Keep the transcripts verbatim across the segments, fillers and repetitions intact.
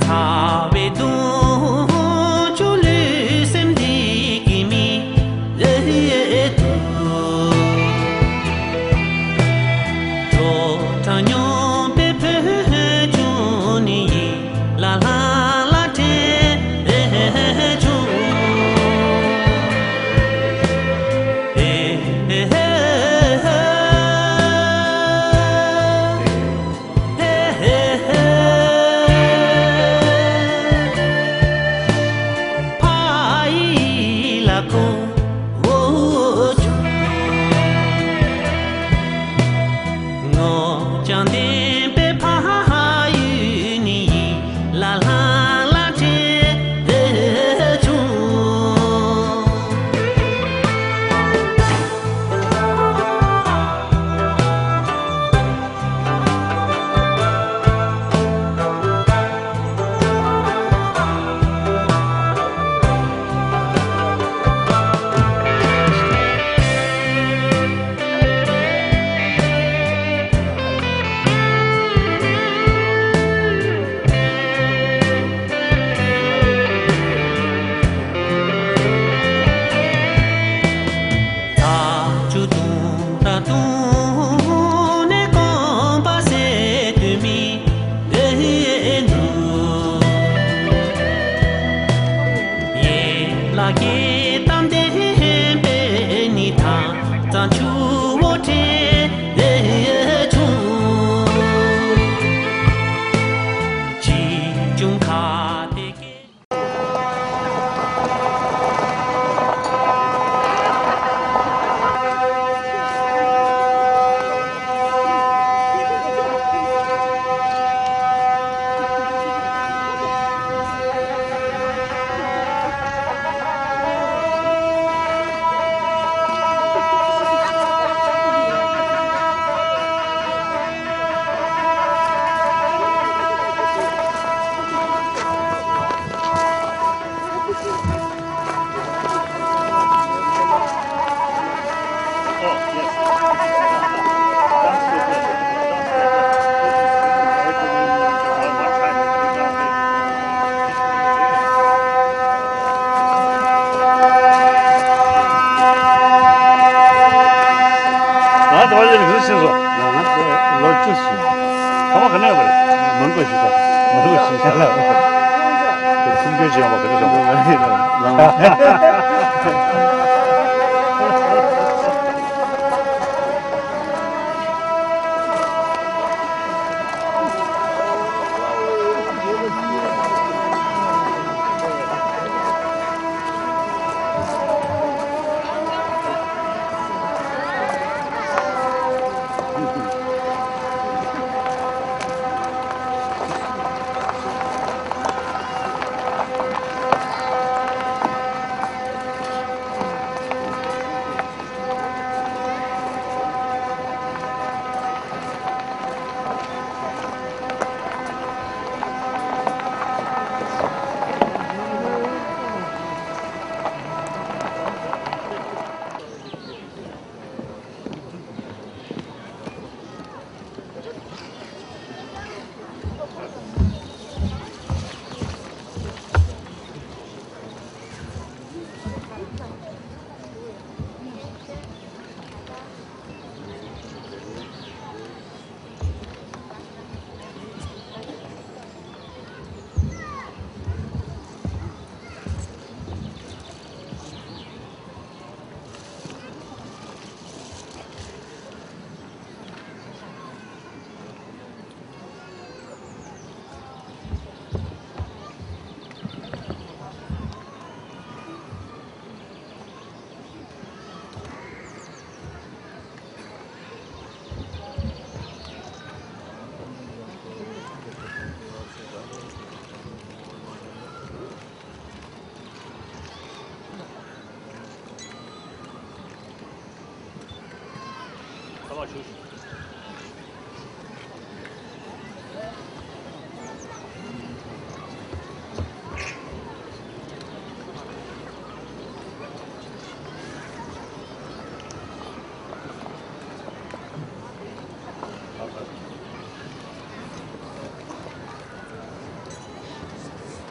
ཚ་བའི་དུང་ཆུ་ལུས་སེམས་འདི་གི་མི་ལས་དུ། གྲོགས་དྲ་སྙོམས་པའི་ཕུལ་བྱུང་ནི་ཡིད་ལ་ལྷང་ལྷང་སྤྲད་བྱུང་། ཐག་ཆུ་དུང་ད་དུང་ནས་གོམ་པ་ཟེར་དུས་མི་འདི་འདུག་ཡན་ལག་གི་གཏམ་དེ་སྤེལ་ནི་དང་ཙམ་ཆུ་བོ་ཁྲེལ་བྱུང་། ཅི་བྱུང་ཁ་དེ་སྐད། ང་དེ་བ་ཡིན་རེད་ཤེས་སོ། ང་ཚོ་ལོ་བཅུ་ཞིག་ཐ་མ་ག་ནས་ཡོང་བ་རེད། མོན་གྷོ་ཞིག་དང་། མོན་གྷོ་ཞིག་ལ། དེ་ཁྲིམས་སྐྱོན་བྱེད་ཡོང་བ་ག་ནས་བྱུང་བ་རེད།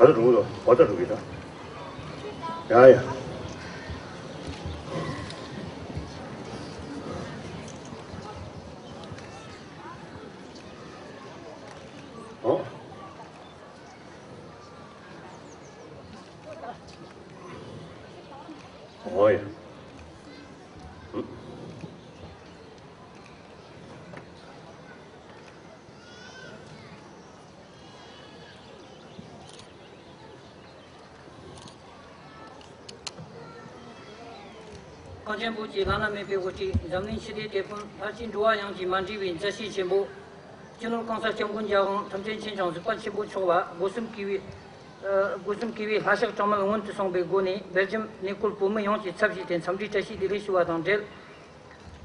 ད་ལྟ་འགྲོ་གི་འདུག་བར་ཐག་འགྲོ་གི་ད། ཡ་ཡ། ཨོ། ཨོ་ཡ། གངས་ཅན་བོད་ཀྱི་བླ་ན་མེད་པའི་དབུ་ཁྲིད། འཛམ་གླིང་ཞི་བདེའི་དེད་དཔོན། ལྷར་བཅས་འགྲོ་བ་ཡོངས་ཀྱི་མ་འདྲིས་པའི་མཛད་རྗེས་ཆེན་པོ། སྤྱི་ནོར་༸གོང་ས་༸སྐྱབས་མགོན་རྒྱལ་དབང་ཐམས་ཅད་མཁྱེན་ཅིང་གཟིགས་པ་ཆེན་པོ་མཆོག་ལ་སྒོ་གསུམ་གུས་པའི། ཨ། སྒོ་གསུམ་གུས་པའི་ལྷ་ཕྱག་གྲངས་མེད་སྔོན་དུ་སོང་བའི་སྒོ་ནས། སྦེལ་ཇམ་གནས་བསྐོར་བོད་མི་ཡོངས་ཀྱི་ཚབ་ཞུས་ཏེ་འཚམས་འདྲིའི་བཀྲ་ཤིས་བདེ་ལེགས་ཞུ་བ་དང་འབྲེལ།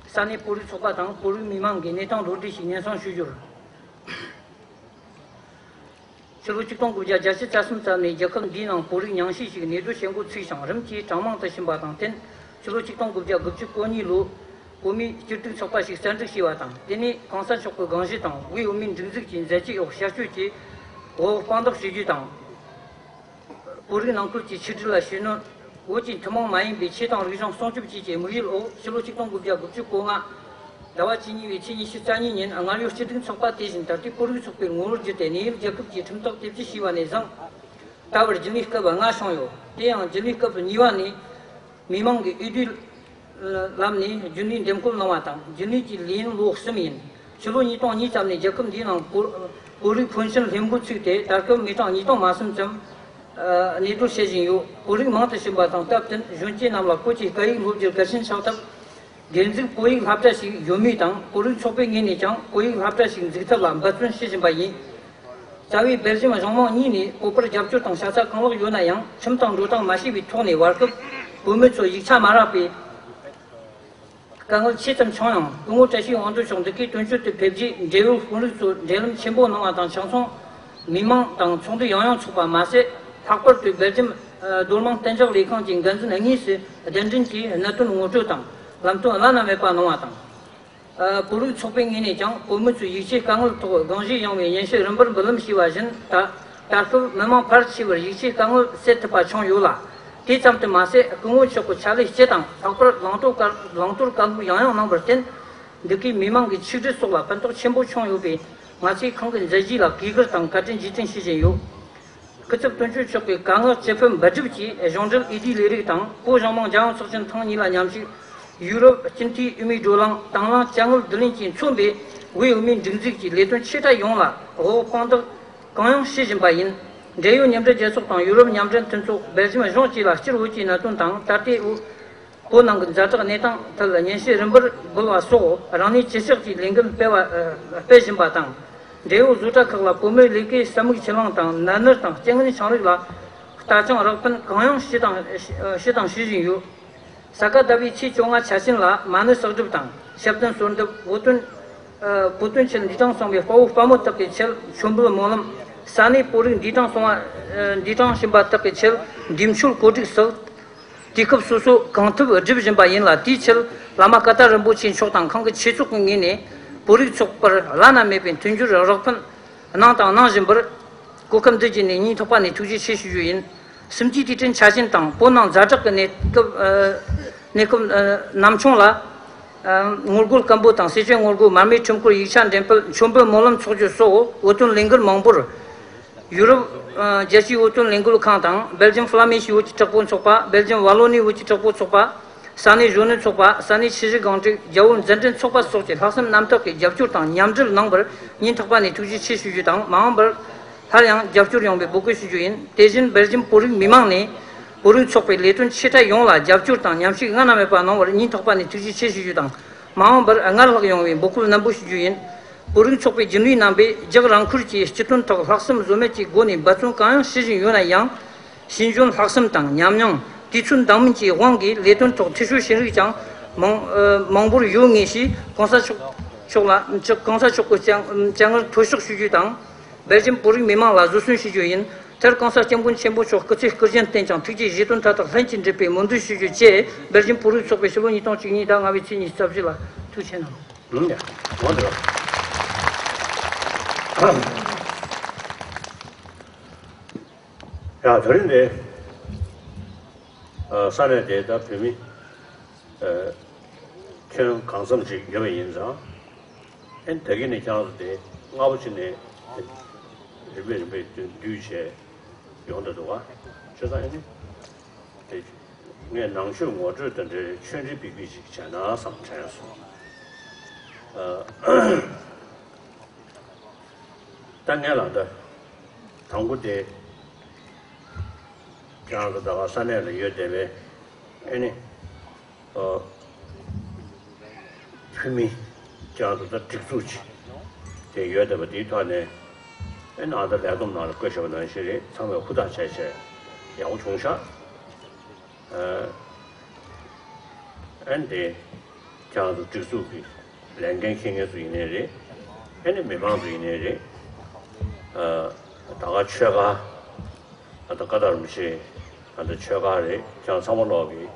ས་གནས་བོད་རིགས་ཚོགས་པ་དང་བོད་རིགས་མི་མང་གི་གནས་སྟངས་མདོར་བསྡུས་ཤིག་སྙན་སེང་ཞུ་རྒྱུར། ཕྱི་ལོ་ཆིག་སྟོང་དགུ་བརྒྱ་བརྒྱད་ཅུ་གྱ་གསུམ་ཙམ་ནས་རྒྱལ་ཁབ་འདིའི་ནང་བོད་རིགས་ཉུང་ཤས་ཤིག་གནས་སྡོད་བྱེད་འགོ་ཚུགས་ཤིང་། རིམ་གྱིས་གྲངས་མང་དུ་ཕྱིན་པ་དང་བསྟུན། ཕྱི་ལོ་ཆིག་སྟོང་དགུ་བརྒྱ་དགུ་བཅུ་གོ་གཉིས་ལོར་བོད་མིའི་སྤྱི་འཐུས་ཚོགས་པ་ཞིག་གསར་འཛུགས་བྱས་པ་དང་། དེ་ནས་༸གོང་ས་མཆོག་གི་དགོངས་གཞི་དང་དབུས་བོད་མིའི་སྒྲིག་འཛུགས་ཀྱི་མཛད་རྗེས་འོག་ཞབས་ཞུ་བཅས་འོག་དཔང་རྟགས་ཞུ་རྒྱུ་དང་། བོད་རིགས་ནང་ཁུལ་གྱི་ཆིག་སྒྲིལ་ལ་ཤུགས་སྣོན། བོད་ཀྱི་ཐུན་མོང་མ་ཡིན་པའི་ཆོས་དང་རིག་གཞུང་སྲུང་སྐྱོབ་བཅས་ཀྱི་དམིགས་ཡུལ་འོག་ཕྱི་ལོ་ཆིག་སྟོང་དགུ་བརྒྱ་དགུ་བཅུ་གོ་ལྔ་ཟླ་བ་བཅུ་གཉིས་པའི་ཚེས་ཉི་ཤུ་རྩ་གཉིས་ཉིན། སྔར་ཡོད་སྤྱི་འཐུས་ཚོགས་པ་དེ་བཞིན་ད་ལྟའི་བོད་རིགས་ཚོགས་པའི་ངོ་བོར་བསྒྱུར་ཏེ་གནས་ཡུལ་རྒྱལ་ཁབ་ཀྱི་ཁྲིམས་ཐོག་དེབ་སྐྱེལ་བྱས་པ་ནས་བཟུང་ད་བར་རྒྱུན་ལས་སྐབས་ལྔ་བྱུང་ཡོད། དེ་ཡང་རྒྱུན་ལས་སྐབས་གཉིས་པ་ནས་མི་མང་གི་འོས་བསྡུའི་ལམ་ནས་རྒྱུན་ལས་འདེམས་བསྐོ་གནང་བ་དང་། རྒྱུན་ལས་ཀྱི་ལས་ཡུན་ལོ་གསུམ་ཡིན། ཕྱི་ལོ་ཉིས་སྟོང་གཉིས་ཙམ་ནས་རྒྱལ་ཁབ་འདིའི་ནང་བོད་བོད་རིགས་ཕོན་ཆེན་སླེབས་འགོ་ཚུགས་ཏེ། ད་སྐབས་མི་གྲངས་ཉིས་སྟོང་མ་ཟིན་ཙམ་གནས་སྡོད་བྱེད་བཞིན་ཡོད། བོད་རིགས་མང་དུ་ཕྱིན་པ་དང་སྟབས་བསྟུན་གཞོན་སྐྱེས་རྣམས་ལ་བོད་ཀྱི་སྐད་ཡིག་སློབ་རྒྱུར་གལ་ཆེན་ཆགས་སྟབས། སྒེར་འཛུགས་བོད་ཡིག་སློབ་གྲྭ་ཞིག་ཡོད་མུས་དང་། བོད་རིགས་ཚོགས་པའི་ངོས་ནས་ཀྱང་བོད་ཡིག་སློབ་གྲྭ་ཞིག་འཛུགས་ཐབས་ལ་འབད་བརྩོན་བྱེད་བཞིན་པ་ཡིན། རྩ་བའི་སྦེལ་ཇམ་གཞུང་མང་གཉིས་ནས་བོད་པར་རྒྱབ་སྐྱོར་དང་ཤ་ཚ་གང་ལེགས་ཡོད་ན་ཡང་། ཁྲིམས་དང་འགྲོ་སྟངས་མ་ཤེས་པའི་ཐོག་ནས་བར་སྐབས་བོད་མི་ཚོར་ཡིག་ཆ་མ་རག་པའི་དཀའ་ངལ་ཆེ་ཙམ་བྱུང་ཡང་། སྐུ་ངོ་བཀྲ་ཤིས་དབང་འདུས་མཆོག་འདི་གའི་དོན་གཅོད་དུ་ཕེབས་རྗེས། འབྲེལ་ཡོད་དཔོན་རིགས་ཚོར་འབྲེལ་ལམ་ཆེན་པོ་གནང་བ་དང་། ཆ་ཚང་མི་མང་དང་ཚོགས་འདུ་ཡང་ཡང་འཚོགས་པ་མ་ཟད། ལྷག་པར་དུ་སྦེལ་ཇམ་རྡོ་དམངས་གཏན་འཇགས་ལས་ཁང་གི་འགན་འཛིན་དངོས་སུ་གདན་འདྲེན་གྱིས་གནད་དོན་ངོ་སྤྲོད་དང་ལམ་སྟོན་བླ་ན་མེད་པ་གནང་བ་དང་། ཨ། བོད་རིགས་ཚོགས་པའི་ངོས་ནས་ཀྱང་བོད་མི་ཚོའི་ཡིག་ཆའི་དཀའ་ངལ་ཐོག་དགོངས་བཞེས་ཡོང་བའི་སྙན་ཞུ་རིམ་པར་འབུལ་ལམ་ཞུས་པ་བཞིན། ད་ད་སྐབས་མི་མང་ཕལ་ཆེ་བར་ཡིག་ཆའི་དཀའ་ངལ་སེལ་ཐུབ་པ་བྱུང་ཡོད་ལ། དེ་ཙམ་དུ་མ་ཟད། སྐུ་ངོ་མཆོག་གི་ཕྱག་ལས་སྤྱི་དང་། ལྷག་པར་བླང་དོར་བཀའ་བླང་དོར་བཀའ་སློབ་ཡང་ཡང་གནང་བར་བརྟེན། འདི་གའི་མི་མང་གི་ཆིག་སྒྲིལ་སོགས་ལ་ཕན་ཐོགས་ཆེན་པོ་བྱུང་ཡོད་པས། ང་ཚོས་ཁོང་གི་མཛད་རྗེས་ལ་གུས་བཀུར་དང་བཀའ་དྲིན་རྗེས་དྲན་ཞུ་བཞིན་ཡོད། སྐུ་ཚབ་དོན་གཅོད་མཆོག་གིས་དཀའ་ངལ་ཅི་ཕན་འབད་སྒྲུབ་ཀྱིས། གཞུང་འབྲེལ་འོས་བསྡུའི་ལས་རིགས་དང་། བོད་གཞུང་མང་རྒྱལ་ཡོངས་ཚོགས་ཆེན་ཐེངས་གཉིས་ལ་མཉམ་ཞུགས། ཡུ་རོབ་སྤྱི་འཐུས་དབུ་མའི་བགྲོ་གླེང་། དང་བླངས་དཔྱ་དངུལ་བསྡུ་ལེན་བཅས་མཚོན་པའི་དབུས་བོད་མིའི་སྒྲིག་འཛུགས་ཀྱི་ལས་དོན་ཆེ་ཕྲ་ཡོངས་ལ་དབུ་འོག་དཔང་རྟགས་གང་ཡོང་བྱེད་བཞིན་པ་ཡིན། འབྲེལ་ཡོད་མཉམ་འབྲེལ་རྒྱལ་ཚོགས་དང་ཡུ་རོབ་མཉམ་འབྲེལ་མཐུན་ཚོགས། སྦེལ་ཇམ་གཞུང་བཅས་ལ་སྤྱིར་བོད་ཀྱི་གནད་དོན་དང་། ད་ལྟའི་བོད་བོད་ནང་གི་ཛ་དྲག་གནས་སྟངས་ཐད་སྙན་ཞུ་རིམ་པར་འབུལ་བ་སོགས། རང་ནུས་ཅི་ལྕོགས་ཀྱིས་ལས་འགུལ་སྤེལ་བ། ཨ། སྤེལ་བཞིན་པ་དང་། འབྲེལ་ཡོད་བཟོ་གྲྭ་ཁག་ལ་བོད་མིའི་ལས་ཀའི་ས་མིག་ཆུ་གླང་དང་། ནད་མནར་དང་རྐྱེན་ངན་ཆང་རིགས་ལ་ལྟ་སྐྱོང་རོགས་ཕན་གང་ཡོང་ཞུས་དང་ཞུས་དང་ཞུ་བཞིན་ཡོད། ས་ག་ཟླ་བའི་ཚེས་བཅོ་ལྔ་ཆ་ཅན་ལ་མ་ཎི་གསོག་སྒྲུབ་དང་། ཞབས་བརྟན་གསོལ་འདེབས། བོད་དོན། ཨ། བོད་དོན་ཆེད་འདས་གྲོངས་སོང་བའི་དཔའ་བོ་དཔའ་མོ་དག་གི་ཆེད་མཆོད་འབུལ་སྨོན་ལམ། ས་གནས་བོད་རིགས་འདས་གྲོངས་སོང་བ། ཨ། འདས་གྲོངས་ཕྱིན་པ་དག་གི་ཆེད་འདས་མཆོད་གོ་སྒྲིག་སོགས། དུས་སྐབས་སོ་སོ་གང་ཐུབ་སྒྲུབ་བཞིན་པ་ཡིན་ལ། དེའི་ཆེད་བླ་མ་ཀ་ཏ་རིན་པོ་ཆེ་མཆོག་དང་ཁོང་གི་ཆོས་ཚོགས་ཀྱི་ངོས་ནས་བོད་རིགས་ཚོགས་པར་བླ་ན་མེད་པའི་མཐུན་འགྱུར་རོགས་ཕན་གནང་དང་གནང་བཞིན་པར། གོ་སྐབས་འདི་བརྒྱུད་ནས་སྙིང་ཐག་པ་ནས་ཐུགས་རྗེ་ཆེ་ཞུ་རྒྱུ་ཡིན། གསུམ་བཅུའི་དུས་དྲན་འཆར་ཅན་དང་། བོད་ནང་ཛ་དྲག་གི་གནས་སྐབས། ཨ། གནས་སྐབས། ཨ། ནམ་བྱུང་ལ། ཨ། ངོ་རྒོལ་སྐད་འབོད་དང་། སེར་བྱེས་ངོ་རྒོལ། མར་མེའི་ཁྲིམས་སྐོར། ཡིག་ཆ་འགྲེམས་སྤེལ། མཆོད་འབུལ་སྨོན་ལམ་འཚོགས་རྒྱུ་སོགས་བོད་དོན་ལས་འགུལ་མང་པོར། ཡུ་རོབ། ཨ། རྒྱལ་སྤྱིའི་བོད་དོན་ལས་འགུལ་ཁང་དང་། སྦེལ་ཇམ་ཧྥ་ལ་མེ་ཤི་བོད་ཀྱི་གྲོགས་པོ་ཚོགས་པ། སྦེལ་ཇམ་ཝ་ལོ་ནི་བོད་ཀྱི་གྲོགས་པོ་ཚོགས་པ། ས་གནས་གཞོན་ནུ་ཚོགས་པ། ས་གནས་ཆུ་བཞི་སྒང་དྲུག་རྒྱ་བོད་མཛའ་འབྲེལ་ཚོགས་པ་སོགས་ཀྱིས་ལྷག་བསམ་རྣམ་དག་གིས་རྒྱབ་སྐྱོར་དང་མཉམ་འབྲེལ་གནང་བར་སྙིང་ཐག་པ་ནས་ཐུགས་རྗེ་ཆེ་ཞུ་རྒྱུ་དང་། མ་འོངས་པར་སླར་ཡང་རྒྱབ་སྐྱོར་ཡོང་བའི་འབོད་སྐུལ་ཞུ་རྒྱུ་ཡིན། དེ་བཞིན་སྦེལ་ཇམ་བོད་རིགས་མི་མང་ནས་བོད་རིགས་ཚོགས་པའི་ལས་དོན་ཆེ་ཕྲ་ཡོངས་ལ་རྒྱབ་སྐྱོར་དང་མཉམ་ཞུགས་སྔ་ན་མེད་པ་གནང་བར་སྙིང་ཐག་པ་ནས་ཐུགས་རྗེ་ཆེ་ཞུ་རྒྱུ་དང་། མ་འོངས་པར་སྔར་ལྷག་ཡོང་བའི་འབོད་སྐུལ་རྣོན་པོ་ཞུ་རྒྱུ་ཡིན། བོད་རིགས་ཚོགས་པའི་རྒྱུན་ལས་རྣམ་པས་རྒྱག་རང་ཁུལ་གྱི་སྤྱི་དོན་ཐོག་ལྷག་བསམ་ཟོལ་མེད་ཀྱི་སྒོ་ནས་འབད་བརྩོན་གང་ཡང་བྱེད་བཞིན་ཡོད་ན་ཡང་། ཤེས་འཇོན་ལྷག་བསམ་དང་ཉམས་མྱོང་། དུས་ཚོད་འདང་མིན་གྱི་དབང་གིས་ལས་དོན་ཐོག་འཐུས་ཤོར་ཕྱིན་རིགས་ཀྱང་མང་། ཨ། མང་པོར་ཡོད་ངེས་ཞེས་༸གོང་ས་མཆོག་མཆོག་ལ། མཆོག་༸གོང་ས་མཆོག་གི་སྤྱན་སྤྱན་སྔར་མཐོལ་བཤགས་ཞུ་རྒྱུ་དང་། སྦེལ་ཇམ་བོད་རིགས་མི་མང་ལ་བཟོད་གསོལ་ཞུ་རྒྱུ་ཡིན། མཐར་༸གོང་ས་༸སྐྱབས་མགོན་ཆེན་པོ་མཆོག་སྐུ་ཚེ་བསྐལ་བརྒྱར་བརྟན་ཅིང་། ཐུགས་ཀྱི་བཞེད་དོན་མཐའ་དག་ལྷུན་གྱིས་འགྲུབ་པའི་སྨོན་འདུན་ཞུ་རྒྱུ་བཅས། སྦེལ་ཇམ་བོད་རིགས་ཚོགས་པའི་ཕྱི་ལོ་ཉིས་སྟོང་བཅུ་གཉིས་ཟླ་ལྔ་པའི་ཚེས་ཉི་ཤུ་རྩ་བཞི་ལ། ཐུགས་རྗེ་གནང་། ཨང་། ཡ། འོ་འདི་རེད། ཡ་དེ་རིང་འདི་ས་གནས་དེ་ད་བོད་མི་ཁྱོན་གང་འཚམ་ཅིག་ཡོད་པ་ཡིན་ཙང་། ཨེ་ད་གིན་ནས་ཁྱེད་རང་ཚོ་དེ་སྔ་པོ་ཅིག་ནས་རིམ་པས་རིམ་པས་བསྡུས་བྱས་ཡོང་བསྡད་འདུག་ག་བྱས་ཙང་ཨེ་ནི་དེ་ངས་ནང་ཆོས་ངོ་སྤྲོད་དང་འབྲེལ་ཆོས་འབྲེལ་པིག་པིག་ཅིག་བྱས་ན་བསམ་དྲན་སོང་། ད་ངས་ལ་ད་དང་པོ་དེ་ཁྱེད་རང་ཚོ་ད་ག་ས་གནས་ལ་ཡོད་བསྡད་པའི་ཨེ་ནི། ཨ། བོད་མི་ཀྱང་དུ་ད་སྒྲིག་འཛུགས་ཅིག་དེ་ཡོད་བསྡད་པ་དེའི་ཐོག་ནས་ཨེ་ནང་ད་ལས་བསྡོམས་ནང་ལ་བཀོད་བཞག་པ་ནང་བཞིན་རེད། ཚང་མས་ཧུར་ཐག་བྱས་བྱས་ཡག་པོ་བྱུང་ཤག་ཨ། ཨེ་ནི་དེ་ཀྱང་དུ་སྒྲིག་འཛུགས་ཀྱི་ལས་འགན་འཁྱེར་མཁན་ཚོ་ཡིན་ནའི་རེད། ཨེ་ནི་མི་མང་ཚོ་ཡིན་ནའི་རེད། ཨ། ད་ག་ཆོལ་ཁ་ཨ་ད་ཀ་དར་མི་ཤེས་ཨ་ད་ཆོལ་ཁ་རེད། ཀྱང་ཚང་མ་ལོག་གི་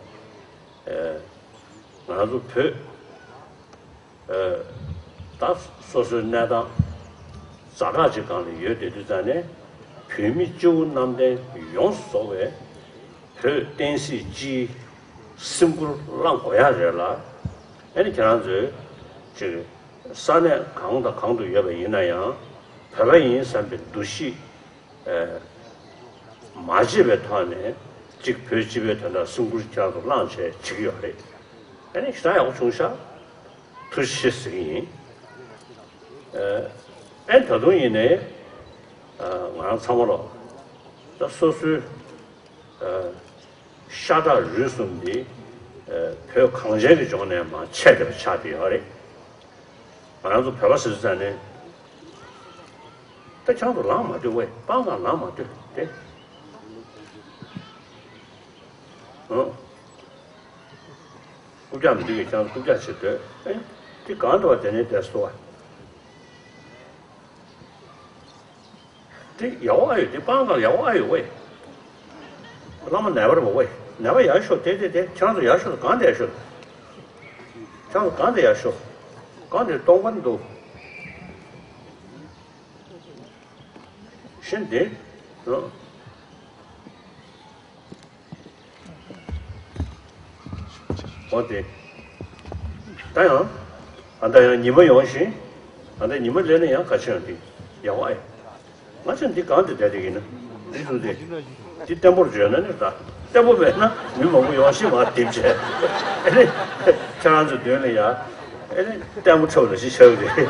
ང་ཚོ་བོད་ད་སོ་སོའི་གནས་སྟངས་ཛ་དྲག་ཅིག་སྒང་ལ་ཡོད་བསྡད་དུས་ཙང་ནས་བོད་མི་སྤྱི་བོ་གནམ་བསྟན་ཡོངས་སུ་རྫོགས་པའི་བོད་བསྟན་སྲིད་སྤྱིའི་སེམས་ཁུར་བླང་དགོས་ཡ་རེད་ལ། ཨ་ནི་ཁྱེད་རང་ཚོས་ཅིག་ས་གནས་གང་དང་གང་དུ་ཡོད་པ་ཡིན་ན་ཡང་བོད་པ་ཡིན་བསམ་པའི་འདུ་ཤེས། མ་བརྗེད་པའི་ཐོག་ནས་གཅིག་བོད་སྤྱི་པའི་དོན་དག་སེམས་ཁུར་བསྐྱར་དུ་བླངས་བྱས་བྱེད་ཀྱི་ཡོད་རེད། ཨ་ནི་ཞེ་དྲག་ཡག་པོ་བྱུང་ཤག་ཐུགས་རྗེ་ཆེ་ཟེར་གྱི་ཡིན། ཨ་ནི་ད་དུང་ཡིན་ནའི་ང་རང་ཚང་མ་ལོ་ད་སོ་སོའི་ཤ་ཁྲག་རུས་གསུམ་འདི་བོད་གངས་ཅན་གྱི་ལྗོངས་ནས་མར་ཆད་བསྡད་པ་ཆགས་བསྡད་ཡོད་རེད། ང་རང་ཚོ་བོད་པ་ཟེར་ཙང་ནས། ད་ཁྱང་དུ་ལངས་མ་སྡོད་ཝེ། སྤང་ཁར་ལངས་མ་སྡོད་དེ། ཨང་། རྐུབ་བཀྱག་མི་འདུག་གི་ཁྱང་རྐུབ་བཀྱག་བྱེད་སྡོད། ཨེ། དེ་གང་འདྲ་བ་དེ་ནས་བསྡད་སོ་བ། དེ་ཡག་པོ་ཨ་ཡོད། དེ་སྤང་ཁར་ཡག་པོ་ཨ་ཡོད་ཝེ། བླ་མ་ནད་པར་བ་ཝེ། ནད་པ་ཡར་ཤོག་དེ་དེ་དེ་ཁྱང་ཚོ་ཡར་ཤོག་གང་དེ་ཡར་ཤོག་ཁྱང་ཚོ་གང་དེ་ཡར་ཤོག་གང་དེ་སྟོང་པར་འདུག་ཤིན་ཏུ། འོ་དེ། ད་ཡང་། ཨ་ད་ཡང་ཉི་མ་ཡོང་ཞིང་། ཨ་ད་ཉི་མ་སླེབས་ན་ཡང་ག་ཆེ་ཡང་དེ་ཡག་པོ་ཨེ། ང་ཚོས་འདི་གང་དུ་བསྡད་དེ་ཡིན་ན། འདི་ཚོ་དེ། འདི་བརྟན་པོར་བརྗོད་ན་ནི་ད། བརྟན་པོ་མེད་ན་མི་མང་པོ་ཡོང་ཞིང་མ་དེབ་བྱས། ཨེ་ནི། ཁྱེད་རང་ཚོ་མདུན་ལ་ཡ། ཨེ་ནི་ལྟད་མོ་འཁྲབ་ལ་ཞིག་ཆགས་རེད། བྱས་